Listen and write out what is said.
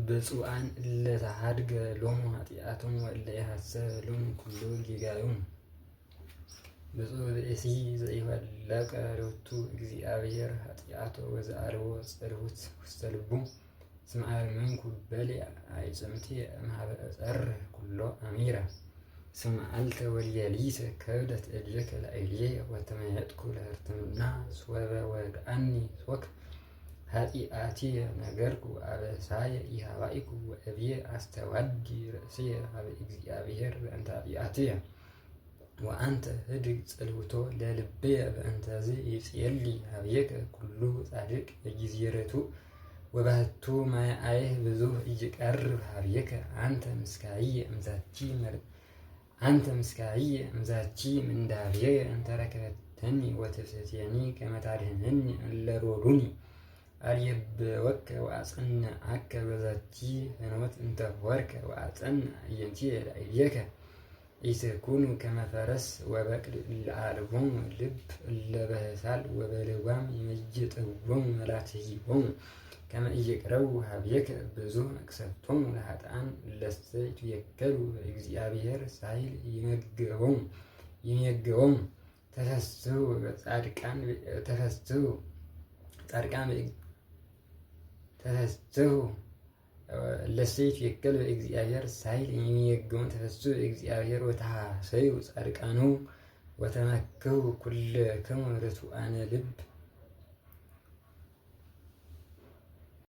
ብፁዓን እለ ተኀድገ ሎሙ ኃጢአቶሙ ወእለ ኢሐሰበ ሎሙ ኩሉ ጌጋዮሙ። ብፁዕ ብእሲ ዘኢፈለቀ ሎቱ እግዚአብሔር ኃጢአቶ ወዘአልቦ ጽርሁት ውስተ ልቡ። እስመ አርመንኩ በሊዐ አዕጽምትየ እምኀበ እጸርህ ኩሎ አሚረ። እስመ መዓልተ ወሌሊተ ከብደት እዴከ ላዕሌየ ወተመየጥኩ ለሕርትምና ሶበ ወግአኒ ሶክ። ኃጢአትየ ነገርኩ አበሳየ ኢኀባእኩ ወእብየ አስተዋዲ ርእስየ ኀበ እግዚአብሔር በእንተ ኃጢአትየ። ወአንተ ህድግ ጽልውቶ ለልብየ በእንተዝ ይጼሊ ኀቤከ ኩሉ ጻድቅ በጊዜ ርቱዕ ወባሕቱ ማየ አይህ ብዙኅ ኢይቀርብ ኀቤከ። አንተ ምስካየ እምዛቲ ምንዳቤየ እንተ ረከበተኒ ወትፍሥሕትየኒ ከመ ታድኅነኒ እለ ሮዱኒ። አልየብወከ ወአጸንዐከ በዛቲ ፍኖት እንተ ሖርከ ወአጸንዕ አዕይንትየ ላዕሌከ። ኢትኩኑ ከመ ፈረስ ወበቅል እለ አልቦሙ ልብ እለ በሕሳል ወበልጓም ይመይጥዎሙ መላትሂሆሙ ከመ ኢይቅረቡ ኀቤከ። ብዙኅ መቅሰፍቶሙ ለኃጥኣን እለሰ ይትዌከሉ በእግዚአብሔር ሣህል ይሜግቦሙ። ተፈሥሑ እለሰ ይትዌከሉ በእግዚአብሔር ሣህል ይሜግቦሙ። ተፈሥሑ በእግዚአብሔር ወተሐሰዩ ጻድቃኑ ወተመክሁ ኩልክሙ ርቱዓነ ልብ።